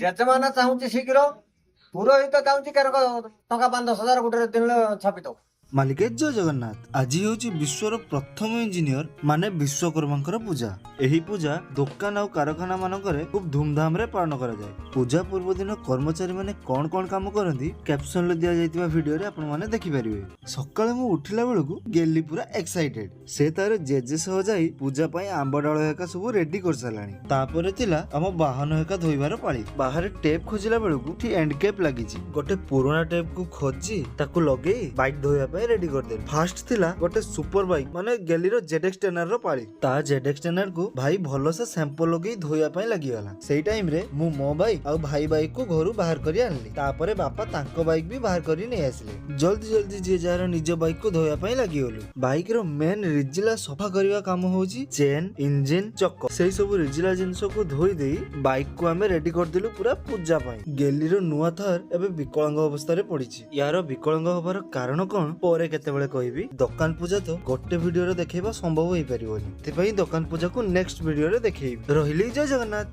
ଯଜମାନ ଚାହୁଁଛି ଶୀଘ୍ର, ପୁରୋହିତ ଚାହୁଁଛି କାରଣ ଟଙ୍କା 5-10 ହଜାର ଗୋଟେ ଦିନ ଛାପି ଦଉ। ମାଲିକେ, ଜୟ ଜଗନ୍ନାଥ। ଆଜି ହେଉଛି ବିଶ୍ୱର ପ୍ରଥମ ଇଞ୍ଜିନିୟର ମାନେ ବିଶ୍ୱକର୍ମାଙ୍କର ପୂଜା। ଏହି ପୂଜା ଦୋକାନ ଆଉ କାରଖାନା ମାନଙ୍କରେ ଖୁବ ଧୁମଧାମରେ ପାଳନ କରାଯାଏ। ପୂଜା ପୂର୍ବ ଦିନ କର୍ମଚାରୀ ମାନେ କଣ କଣ କାମ କରନ୍ତି, କ୍ୟାପସନରେ ଦିଆଯାଇଥିବା ଭିଡିଓରେ ଆପଣମାନେ ଦେଖିପାରିବେ। ସକାଳେ ମୁଁ ଉଠିଲା ବେଳକୁ ଗେଲି ପୁରା ଏକ୍ସାଇଟେଡ। ସେ ତାର ଜେଜେ ସହ ଯାଇ ପୂଜା ପାଇଁ ଆମ୍ବ ଡାଳ ହେକା ସବୁ ରେଡି କରିସାରିଲାଣି। ତାପରେ ଥିଲା ଆମ ବାହନ ହେକା ଧୋଇବାର ପାଳି। ବାହାରେ ଟେପ୍ ଖୋଜିଲା ବେଳକୁ ଏଠି ଏଣ୍ଡ କେପ୍ ଲାଗିଛି। ଗୋଟେ ପୁରୁଣା ଟେପ୍ କୁ ଖୋଜି ତାକୁ ଲଗେଇ ବାଇକ୍ ଧୋଇବା ପାଇଁ ରେଡି କରିଦେଲି। ଫାର୍ଷ୍ଟ ଥିଲା ଗୋଟେ ସୁପର ବାଇକ୍ ମାନେ ଗେଲିର ଜେଡେକ୍ସ ଟେନାର ର ପାଳି। ତା ଜେଡେକ୍ସ ଟେନାର କୁ ଭାଇ ଭଲସେ ସାମ୍ପୋ ଲଗେଇ ଧୋଇବା ପାଇଁ ଲାଗିଗଲା। ସେଇ ଟାଇମ ରେ ମୁଁ ମୋ ବାଇକ୍ ଆଉ ଭାଇ ବାଇକ୍ କୁ ଘରୁ ବାହାର କରି ଆଣିଲି। ତାପରେ ବାପା ତାଙ୍କ ବାଇକ୍ ବି ବାହାର କରି ନେଇ ଆସିଲେ। ଜଲ୍ଦି ଜଲ୍ଦି ଯିଏ ଯାହାର ନିଜ ବାଇକ୍ କୁ ଧୋଇବା ପାଇଁ ଲାଗିଗଲୁ। ବାଇକ୍ ର ମେନ୍ ରିଜିଲା ସଫା କରିବା କାମ ହଉଛି ଚେନ୍, ଇଞ୍ଜିନ, ଚକ। ସେଇ ସବୁ ରିଜିଲା ଜିନିଷକୁ ଧୋଇ ଦେଇ ବାଇକ୍ କୁ ଆମେ ରେଡି କରିଦେଲୁ ପୁରା ପୂଜା ପାଇଁ। ଗେଲିର ନୂଆ ଥାର ଏବେ ବିକଳାଙ୍ଗ ଅବସ୍ଥାରେ ପଡିଛି। ୟାର ବିକଳାଙ୍ଗ ହବାର କାରଣ କଣ, ପରେ କେତେବେଳେ କହିବି। ଦୋକାନ ପୂଜା ତ ଗୋଟେ ଭିଡିଓରେ ଦେଖେଇବା ସମ୍ଭବ ହେଇପାରିବନି, ସେଥିପାଇଁ ଦୋକାନ ପୂଜାକୁ ନେକ୍ସଟ ଭିଡିଓରେ ଦେଖେଇବି। ରହିଲି, ଜୟ ଜଗନ୍ନାଥ।